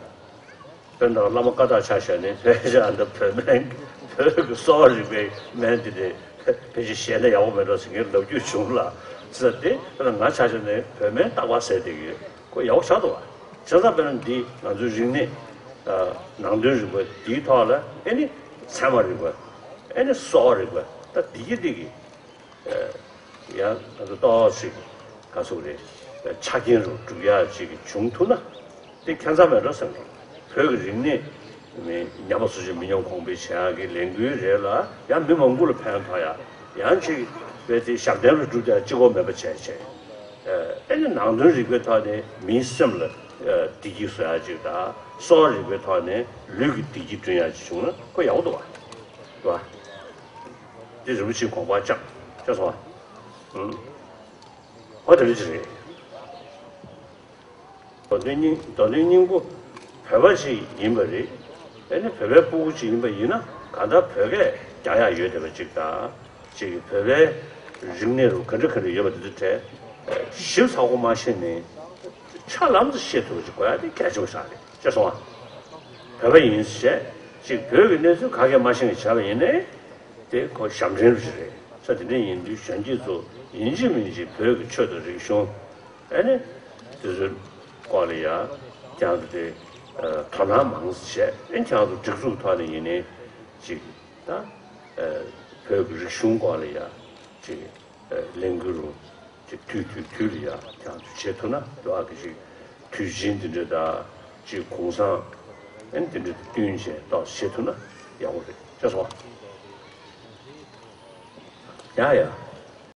དཔེར་ན་བླ་མ་བཀའ་རྟགས་ཆ་བཞག་ནས་བོད་ཤ་འདི་བོད་སྨན་བོད་ཀྱི་གསོ་བ་རིག་པའི་སྨན་འདི་དེ་ཕལ་ཆེར་བཞེས་ན་ཡག་པོ་མེད་འགྲོ་ཟེར་མཁན་ལབ་རྒྱུ་བྱུང་ལ་ཟེར་ཏེ། དཔེར་ན་ང་ཆ་བཞག་ནས་བོད་སྨན་རྟག་པར་ཟས་བསྡད་ཀྱི་ཡོད། ཁོ་ཡག་པོ་ཆགས་འདུག་བ། བྱས་ཙང་དཔེར་ན་འདི་ང་ཚོའི་རིག་གནས་ཨ་ནང་དོན་རིག་པ་འདིའི་ཐོག་ལ་ཨེ་ནི་ཚད་མ་རིག་པ་ཨེ་ནི་གསོ་བ་རིག་པ་ད་འདི་གི་འདི་གི་ཡང་ང་ཚོ་ཏོག་ཙམ་ག་ཟེར་རེད། ཆ་རྐྱེན་རུ་སྒྲུབ་ཡག་ཅིག་བྱུང་ཐུབ་ན་དེ་ཁྱད་མཚར་མེད་འགྲོ་བསམ་གི། བོད་ཀྱི་རིག་གནས་མི་ཉམས་པ་སོར་ཆུད་མི་ཉམས་གོང་འཕེལ་བྱེད་ཡག་གི་ལས་འགུལ་རེད་ལ་ཡང་མི་མང་པོ་ལ་ཕན་ཐོགས་ཡག་ཡང་ཅིག་བས་དེ་ཞབས་བརྟན་རུ་སྒྲུབ་ཡག་གཅིག་པོ་མེད་པ་བྱས་བྱས། ཨེ་ནི་ནང་དོན་རིག་པའི་ཐོག་ནས་མིའི་སེམས་ལ་བདེ་སྐྱིད་བཟོ་ཡག་ཅིག་དང་གསོ་བ་རིག་པའི་ཐོག་ནས་ལུས་ཀྱི་བདེ་སྐྱིད་བསྐྲུན་ཡག་ཅིག་བྱུང་ན་ཁོ་ཡག་པོ་འདུག་བ། རེད་བ། འདི་རིན་པོ་ཆེའི་དགོངས་པ་བཅངས་བཅངས་སོང་བ། ཨུམ། ཧོ་དེ་འདྲ་ཅིག་རེད། མདོ་དོན་སྙིང་མདོ་དོན་སྙིང་པོ་བོད་པ་ཞིག་ཡིན་པ་རེད། ཨེ་ནི་བོད་པའི་སྤུ་གུ་ཅིག་ཡིན་པ་ཡིན་ན་གང་ལྟར་བོད་སྐད་རྒྱག་ཡག་ཡོད་བསྡད་པ་ཅིག་དང་། ཅིག་བོད་པའི་རིག་གནས་རུ་ག་འདྲ་ག་འདྲ་ཡོད་པ་དེ་ཚོ་གྲས་ཞིབ་ཚགས་པོ་མ་ཤེས་ནས་ཆ་ལམ་དུ་ཤེས་ཐུབ་པ་ཅིག་དགོས་ཡག་དེ་གལ་ཆེན་པོ་ཞིག་རེད། ཤེས་སོང་ཨ། བོད་པ་ཡིན་ཞེས་ཅིག་བོད་ཀྱི་གནས་ཚུལ་ག་གེ་མ་ཤེས་ནས་བྱས་པ་ཡིན་ནའི་དེ་ཁོ་ཞབས་འདྲེན་རུ་ཞིག་རེད། ས་དེ་འདྲ་ཡིན་དུས་གཞོན་སྐྱེས་ཚོ་ཡིན་གཅིག་མིན་གཅིག་བོད་ཀྱི་ཆོས་དང་རིག་གཞུང་ཨེ་ནི་དེ་ཚོའི་སྐོར་ལ་ཡང་ཁྱེད་རང་ཚོ་དེ་དོ་སྣང་མང་ཙམ་བྱས། ཨེ་ཁྱེད་རང་ཚོ་སྒྲིག་འཛུགས་ཐོག་ནས་ཡིན་ནའི་ཅིག་ད་བོད་ཀྱི་རིག་གཞུང་སྐོར་ལ་ཡང་ཅིག་ལས་འགུལ་རུ་ཅིག་དུས་དུས་དུས་ལ་ཡང་ཁྱེད་རང་ཚོ་བྱེད་ཐུབ་ན་འགྲོ་བ་གི་ཅིག་དུས་ཆེན་འདི་འདྲ་དང་ཅིག་གུང་སེང་ཨེ་འདི་འདྲ་དང་བསྟུན་བྱས་ཏོག་ཙམ་བྱེད་ཐུབ་ན་ཡག་པོ་རེད། ཤེས་སོང་ཨ། ཡ་ཡ།